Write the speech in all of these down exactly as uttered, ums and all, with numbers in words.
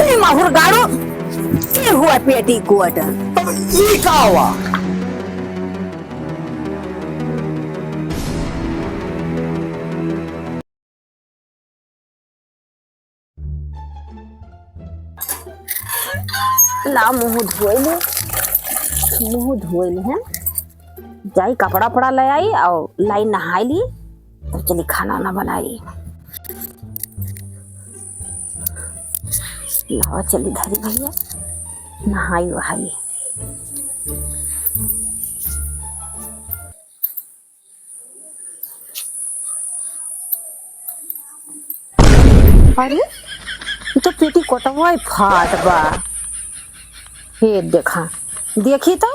ए माहुर गाड़ू, ई हुआ पेटीकोट। तब ई का हुआ? ला मुँह धोए ले, मुँह धोए ले हैं, जाई कपड़ा उपड़ा ले आई और लाई नहाई ली, तो चली खाना वाना बनाई। लावा चली धरी भैया, नहाई वहाई। अरे, ई तो पेटीकोटवा ही फाट बा। हे देखा, देखी तो,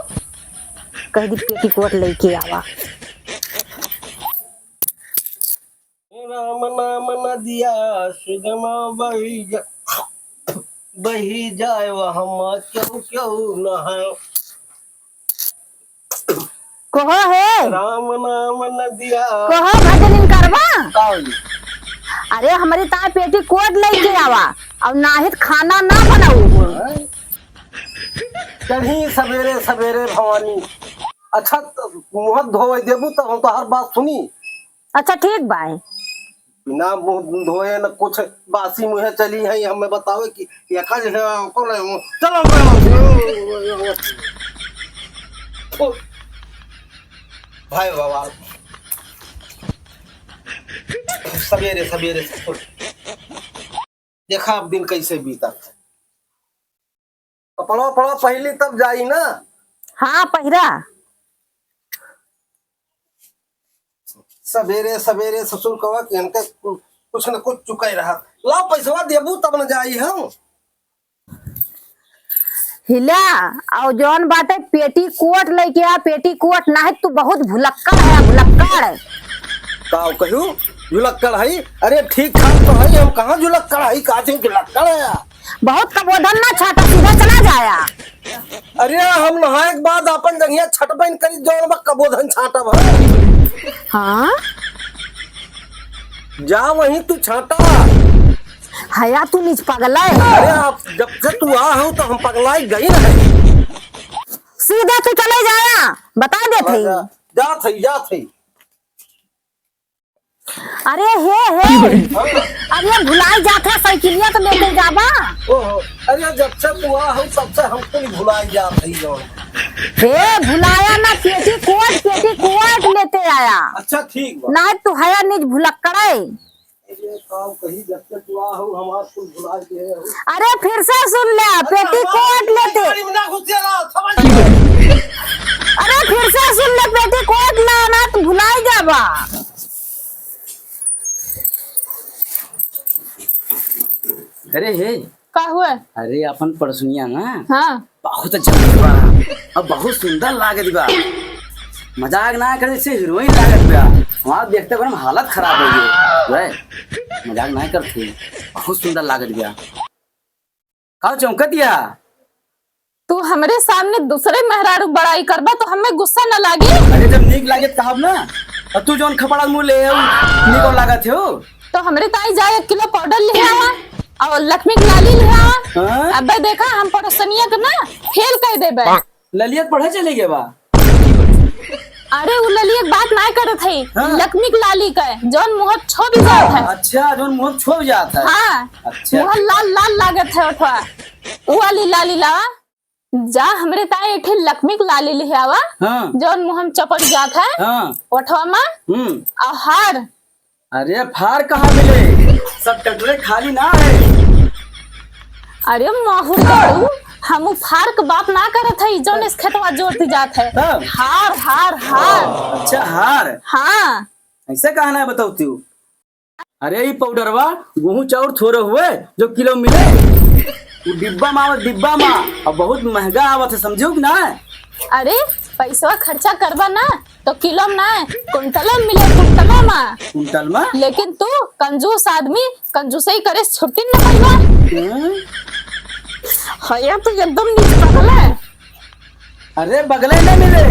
कह दी पेटीकोट लेके आवा। राम नाम नदिया सुगमा बही जा, बही जाए वहमा क्यों क्यों नहाए। कहो हे। राम नाम नदिया। कहो भजनिन करबा। का होई? अरे हमरी ताई पेटीकोट लेके आवा और नाहित खाना ना बनाऊ। चढ़ी सबेरे सबेरे भवानी। अच्छा, त मुँह धोवे देबू तब हम तोहार बात सुनी। अच्छा ठीक बाय। बिना मुँह धोए न कुछ, बासी मुँहे चली है, हमें बतावे कि एका जो है, कौन है वो? चलो, चलो। भाई बाबा, सबेरे, सबेरे से देखा अब दिन कैसे बीता। कपड़ा, उपड़ा पहली तब जाई ना। हाँ, पहिरा। सबेरे सबेरे ससुर कवा के इनके कु-, कुछ न कुछ चुकाई रहा। ला पैसवा देबू तब न जाई हम। हिला, और जौन बाटे पेटीकोट लेके आ, पेटीकोट, नाहीं तू बहुत भुलक्कड़ है, भुलक्कड़। का कहू? भुलक्कड़ है? अरे ठीक ठाक तो है, हम कहाँ भुलक्कड़ है, का चीज भुलक्कड़ है? बहुत कबोधन ना छाटा, सीधा चला जाया। अरे, हम नहाए के बाद अपन जंघिया छटबैन करी, जौन बा कबोधन छाटब हम। हाँ? जा वहीं तू छाटा। हया तू नीच पगला है। अरे, आप जब से तू आ हो तो हम पगलाई गई रहे। सीधा तू चले जाया, बता देत हई। जा, जात हई, जात हई। अरे हे, हे। अरे भुलाई जात है, साइकिलिया तो लेके जाबा। ओहो, अरे जब से तू आ हो तब से हम कुल भुलाई जात है जो। हे भुलाया ना, पेटीकोट, पेटीकोट लेते आया। अच्छा ठीक बा। ना तू हया निज भुलक्कड़े। अरे काम कही जब से तू आ हो हमार कुल भुलाई दे हो। अरे फिर से सुन ले, अच्छा, पेटीकोट हमार लेते। गाड़ी में ना घुसेला, समझ गए? अरे फिर से सुन ले, पेटीकोट लाना तो भुलाई जाबा। अरे हे। का हुआ? अरे अपन पड़ोसनिया ना। हाँ। बहुत अच्छा बा। अब बहुत सुंदर लागत बा। मजाक ना करे, से हीरोइन लागत बा। हमार देखते पर हम हालत खराब हो गई। वे, मजाक ना करते। बहुत सुंदर लागत बा। का चौंकतिया? तू हमरे सामने दूसरे मेहरारू बड़ाई करबा तो हमें गुस्सा न लागी? अरे जब नीक लागे त कहब ना, और तू जौन खपड़ा मुँह ले आऊ, नीक और लागत हो। तो हमरे ताई जा एक किलो पाउडर ले आवा और लक्ष्मी के लाली ले आवा। हाँ? अबे देखा हम पड़ोसनिया के ना फेल कर देबे। ललिया पढ़े चले गए बा। अरे उ ललिया के बात ना करत है, हाँ। लक्ष्मी के लाली का, जौन मुँह छोप जात है। अच्छा, जौन मुँह छोप जात है। हाँ। अच्छा। मुँह लाल लाल लागत है ओठवा। उ वाली लाली लावा। जा हमरे ताई एक ठे लक्ष्मी के लाली ले आवा। हाँ। जौन मुँह में चपक जात है। हाँ। ओठवा में। हम्म। और हार। अरे फार कहाँ मिले? सब टटरे खाली ना है। अरे माहू दारू, हम उ फार के बात ना करत है, जौन इस खेतवा जोतती जात है। हाँ। हार, हार, हार। अच्छा हार। हाँ। ऐसे कहा ना बताओ तू। अरे ई पाउडरवा गेहूं चाउर थोड़े हुए जो किलो मिले। उ डिब्बा में आवत, डिब्बा में, और बहुत महंगा आवत है, समझू कि ना? अरे पैसवा खर्चा करबा ना तो किलो में ना, कुंटलो में मिले, कुंटलो में। कुंटल में? लेकिन तू कंजूस आदमी, कंजूसई करे से छुट्टी न पाइबा। हम्म। हया तो एकदम नीच पगला है। अरे बगले में मिले,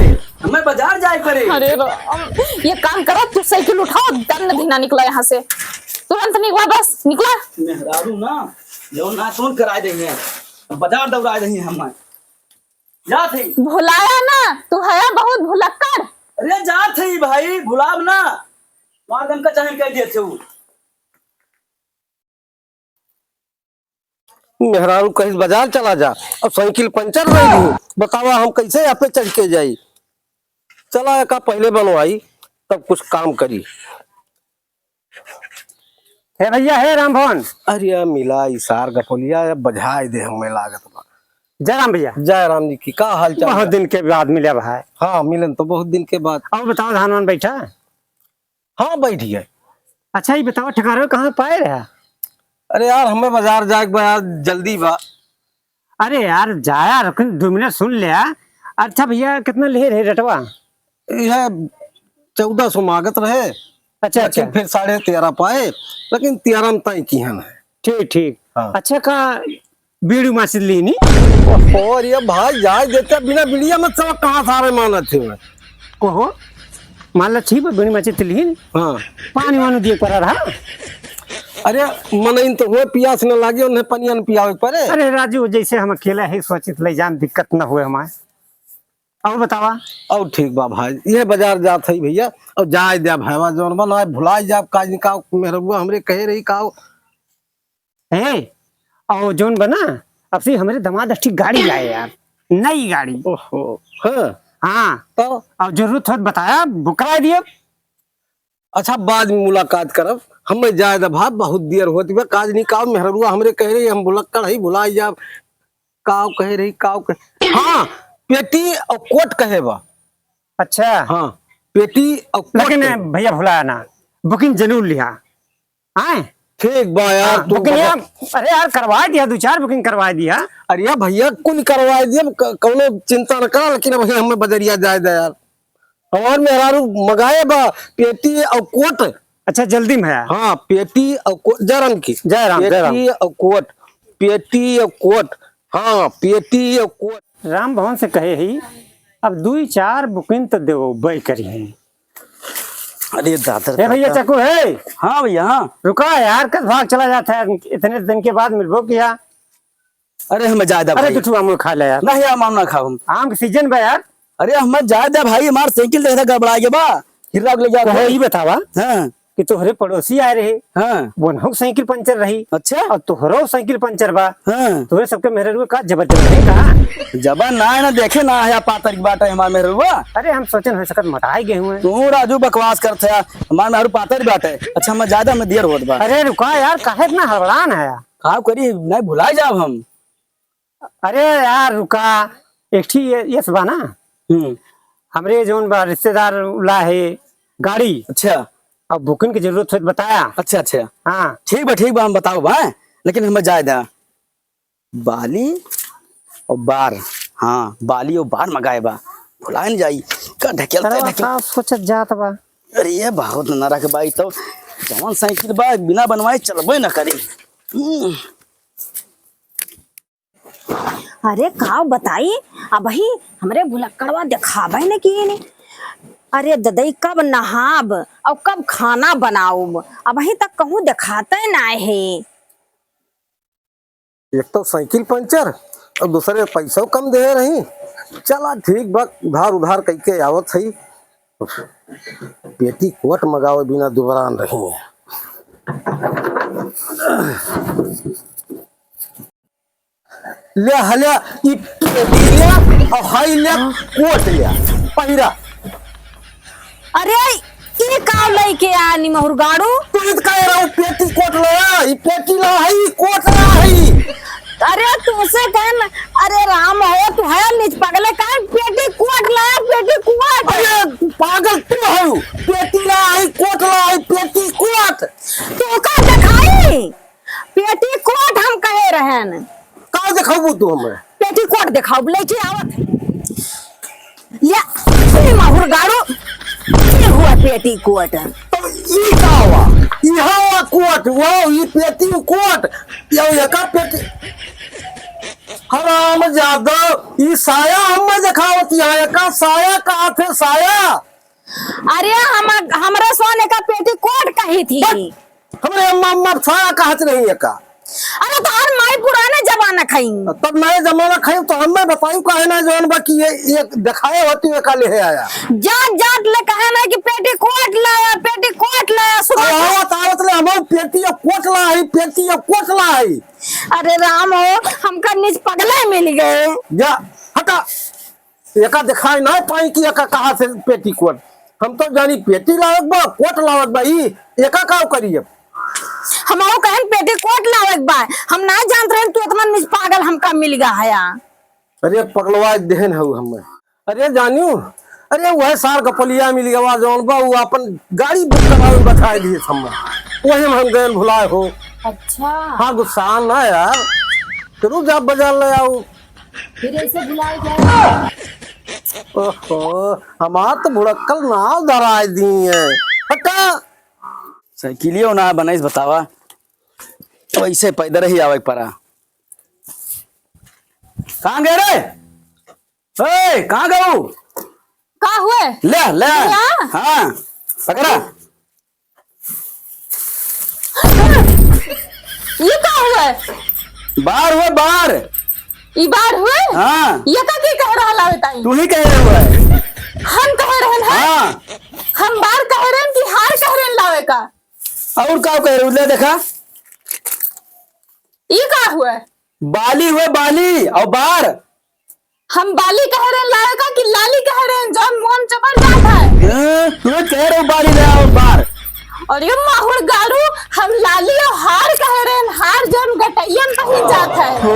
हमें बाजार जाए पड़े। अरे राम, ये काम करो, तू साइकिल उठाओ, दंड धीना निकला यहाँ से, तुरंत निकला, बस निकला। मेहरारू ना, जौन ना तौन कराए देंगे, बाजार दौड़ाए देंगे हम। जात ही। भुलाया ना, तू है बहुत भुलक्कड़। अरे जात ही भाई, भुलाब ना, मार दम का चाहे कह दिए थे वो। मेहरारू कहिस बाजार चला जा, अब साइकिल पंचर रह गई, बतावा हम कैसे यहाँ पे चढ़ के जाई? चला एका पहले बनवाई, तब कुछ काम करी। हे भैया, हे रामभवन। अरे मिला ई सार गफलिया, अब बजाय दे हमें लागत बा। जय राम भैया। जय राम जी की, का हाल चाल बहुत बा? दिन के बाद मिले भाई। हाँ, मिलन तो बहुत दिन के बाद। अब बताओ, धान वान बैठा? हाँ, बैठ गए। अच्छा, ये बताओ, ठेकारो कहाँ पाए रहा? अरे यार, हमें बाजार जाए के बा यार, जल्दी बा। अरे यार, जा यार, दो मिनट सुन ले यार। अच्छा भैया, कितना ले रहे रेटवा? यह चौदह सौ मांगत रहे, अच्छा, लेकिन अच्छा। फिर साढ़े तेरह पाए, लेकिन तेरह में तय किहन है। ठीक, ठीक। हाँ। अच्छा, का बीड़ी माचिस लीनी? और ये भाई, जाए देते बिना बीड़िया में चौक कहाँ सारे मानत थे। ओहो, मान ला ठीक बा, बीड़ी माचिस लीन। हाँ। पानी वानी दिए पड़ा रहा। अरे, मनइन तो हुए, पियास न लागे, उन्हें पनिया न पियावे पड़े। अरे राजू, जैसे हम अकेला है, सोचित ले जान, दिक्कत न हुए हमारे। और बतावा? और ठीक बा भाई, ये बाजार जात है भैया, और जाए द्या भाईवा, जौन बा ना भुलाए जा, काज निकाव मेहरबुआ हमरे कहे रही काव। ए, और जौन बना, अब से हमरे दामाद अच्छी गाड़ी लाए यार, नई गाड़ी। ओहो, हाँ। हाँ। तो? और जरूरत हो तो बताया, बुकरा दिए। अच्छा, बाद में मुलाकात करब, हमें जाए द भाई, बहुत देर होती बा, काज निकाव मेहरबुआ हमरे कहे रही, हम भुलक्कड़ है, भुलाए जा। काव कहे रही, काव कहे, हाँ, पेटी और कोट कहे बा। अच्छा। हाँ, पेटी और कोट लेकिन कहे बा। भैया भुलाया ना, booking जरूर लिहा। आए? ठीक बा यार, हाँ, तू booking बता। यार, अरे यार, करवा दिया, दो चार booking करवा दिया। अरे यार भैया, कुल करवा दिया, क-, कौनो चिंता न करा, लेकिन अब हमें बजरिया जाए दे यार। हमार मेहरारू मगाए बा पेटी और कोट। अच्छा, जल्दी में है। हाँ, पेटी और कोट, जय राम की। जय राम, जय राम। पेटी और कोट, पेटी और कोट, हाँ, पेटी और कोट। राम भवन से कहे ही, अब दुई चार booking तो देबे करी है। अरे दादा, ए भैया दादा। चकू है? हाँ भैया, हाँ। रुका यार, कस भाग चला जाता है, इतने दिन के बाद मिलबो किया। अरे हमें जाए दा अरे भाई। तू ठू आम खा ले यार। नहीं, आम, आम ना खाओ हम। आम के season बा यार। अरे हमें जाए दा भाई, हमार साइकिल देखा गड़बड़ा गया बा, हिर्रा के ले जाओ कहो भाई। ई बतावा हाँ। कि तोहरे पड़ोसी आए रहे, हाँ। उनहू के साइकिल पंचर रही। अच्छा। और तोहरो साइकिल पंचर बा। हाँ। तोहरे सबके मेहररुआ का जबर जबर है का? जबर ना है ना, देखे ना है पातर की बात है हमार मेहररुआ। अरे हम सोचन हो सकत मोटाई गए हुए। तू राजू बकवास करत है, हमार मेहरू पातर बात है। अच्छा हमें जाए दा, हमें देर होत बा। अरे रुका यार, काहे इतना हड़बड़ान है यार? का करी, नहीं भुला जाब हम। अरे यार रुका, एक ठी ये, ये बा ना। हम्म। हमरे जौन बा रिश्तेदार ला है गाड़ी। अच्छा। अब booking की जरूरत हो तो बताया। अच्छा, अच्छा। हाँ। ठीक बा, ठीक बा, हम बताओ बा, लेकिन हमें जाए दा। बाली और बार, हाँ, बाली और बार मगाए बा, भुलाए न जाई। का ढकेलते सरवा ढकेल- का सोचत जात बा? अरे ये बहुत नरक बाई तो, जवन साइकिल बा बिना बनवाए चलबे न करी। हम्म। अरे का बताई, अबही हमरे भुलक्कड़वा देखाबे न किए ने। अरे ददई, कब नहाब और कब खाना बनाउब, अबही तक कहूँ देखाते ना है। एक तो साइकिल पंचर और दूसरे पैसों कम दे रही। चला ठीक बा, उधार उधार कइके आवत हई। पेटी कोट मगावे बिना दुबरान रही है। ले हल्या, ई पेटी ले और हाई ले कोट ले, पहिरा। अरे, ई का लइके आनी महुरगाड़ू? तू इत कहे रहो पेटी कोट ले आ, ई पेटी ला है, ई कोट ला है। अरे, तुमसे कहन, अरे राम हो, तू है नीच पगले, काहे पेटी कोट ला, पेटी कोट? अरे, पागल तू हो, पेटी ला है, कोट ला है, पेटी कोट। तू का देखाई? पेटी कोट हम कहे रहन। का देखाबू तू हमें? पेटी कोट देखाओ, लेके आवत है। या, ई महुरगाड़ू, ई हुआ पेटी कोट। तो ई का हुआ? ई हवा कोट, वो ई पेटी कोट, यो एका पेटी। हराम जादो, ई साया हमें देखावत, यहाँ एका साया कहा थे, साया। अरे हम, हमरा सोने का पेटी कोट कही थी। बस, हमरे अम्मा, अम्मा साया कहत नहीं है का? अरे, तोहार माई पुराने जमाना खाई। तब नए जमाना खाई, तो हमें बताई काहे ना, जौन बा कि ये, ये दिखाए होती है, का ले आया? जात जात ले कहे ना कि पेटीकोट लाया, पेटीकोट लाया, सुबह अब आवत, आवत ले हम पेटी या कोट ला है, पेटी या कोट ला है। अरे राम हो, हमका नीच पगले मिल गए। जा, हटा। एका दिखाई ना पाई कि एका कहाँ से पेटीकोट। हम तो जानी पेटी लावक बा, कोट लावक बा, ई एका का करी अब? हम कहन पेटीकोट लावक बा, हम ना जानत रहन तू इतना नीच पागल हमका मिल गया है। अरे पगलवा देहन हऊ हमें। अरे जानियो, अरे वह सार गपलिया मिल गवा जौन बा, वो अपन गाड़ी बुक करावे बताए दिए हमें, वही में हम गए भुलाए हो। अच्छा। हाँ, गुस्सा ना यार, फिर जा बाजार ले आओ। फिर ऐसे भुलाए जाए। ओहो, हमार तो भुड़क्कल नाव धराए दी है। हटा। साइकिलियो ना बनइस बतावा, वैसे पैदल ही आवे के पड़ा। कहाँ गए रे? ए, कहाँ गऊ? का हुए? ले, ले। भैया। हाँ, पकड़ा। ये का हुए? बार हुए, बार। ई बार हुए? हाँ। ये का के कह रहा लावे ताई? तू ही कह रहे हुए। हम कह रहे हैं? हाँ। हम बार कह रहे हैं कि हार कह रहे हैं लावे का? और का कह रहे, उधर देखा। ई का हुए? बाली हुए, बाली और बार। हम बाली कह रहे हैं लावे का कि लाली कह रहे हैं, जौन मुँह में चपड़ जात है। हाँ, तू कह रहे बाली ले आओ बार। अरे माहुर गारू, हम लाली और हार कह रहे हैं, हार जौन गटैया में पहिन जात है। ओ,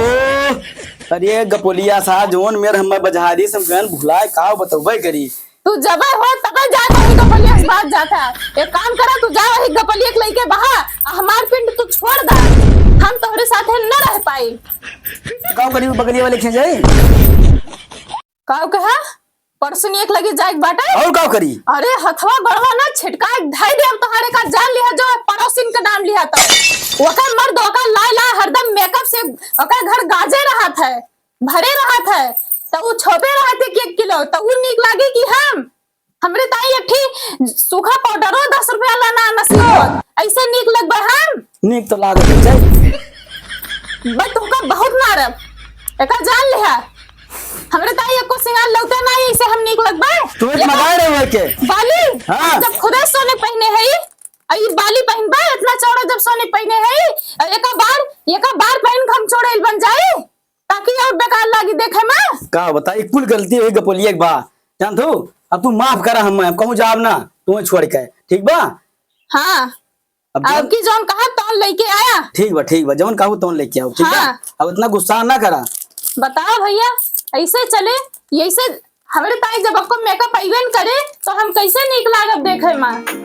अरे गपोलिया सा, जौन मेर हमें बजहारी से गन भुलाए, का बतौबे करी। तू जबे हो तबे जाए वही गपलिया से बात जाता है। एक काम करा, तू जा वही गपलिया के लइके बहा, आ हमार पिंड तू छोड़ दा, हम तोहरे साथे न रह पाई। का करी, बगलिया वाले खींच जाई? का कहा? परसों एक लगे जाए के बाटे। और का करी? अरे हथवा गोड़वा ना छिटका के धई दे, हम तोहरे का जान लिहा जो पड़ोसिन का नाम लिहा तो। ओकर मर्द ओकर लाए ला हरदम मेकअप से ओकर घर गाजे रहत है, भरे रहत है, तो उ छोपे रहत है कि एक किलो, तो उ नीक लागे कि हम? हमरे ताई एक ठी सूखा पाउडरो दस रुपया लाना नसीब होत। ऐसे नीक लगबे हम? नीक तो लागत है, चल। बस तुमका बहुत मारब। एका जान लिहा। हमरे ताई एको सिंगार लौटे ना, ऐसे हम नीक लगबे? तू एक एका मगाए रहे हो के? बाली? हाँ। जब खुदे सोने पहने है, आ ई बाली पहनबे, इतना चौड़ा जब सोने पहने है, आ एका बार, एका बार पहन के हम चौड़ैल बन जाई? ताकि और बेकार लागी देखे में। का बताई, कुल गलती वही गपोलिया के बा, जानत हो? अब तू माफ करा, हम, हम कहूँ जाब ना तुम्हें छोड़ के, ठीक बा? हाँ। अब अब जौन की जौन कहा तौन लइके आया। ठीक बा, ठीक बा, जौन कहू तौन लइके आओ, ठीक बा? हाँ। अब इतना गुस्सा ना करा। बताओ भैया, ऐसे चले, ऐसे हमरे ताई जब आपको मेकअप अइबे न करे, तो हम कैसे नीक लागब देखे में?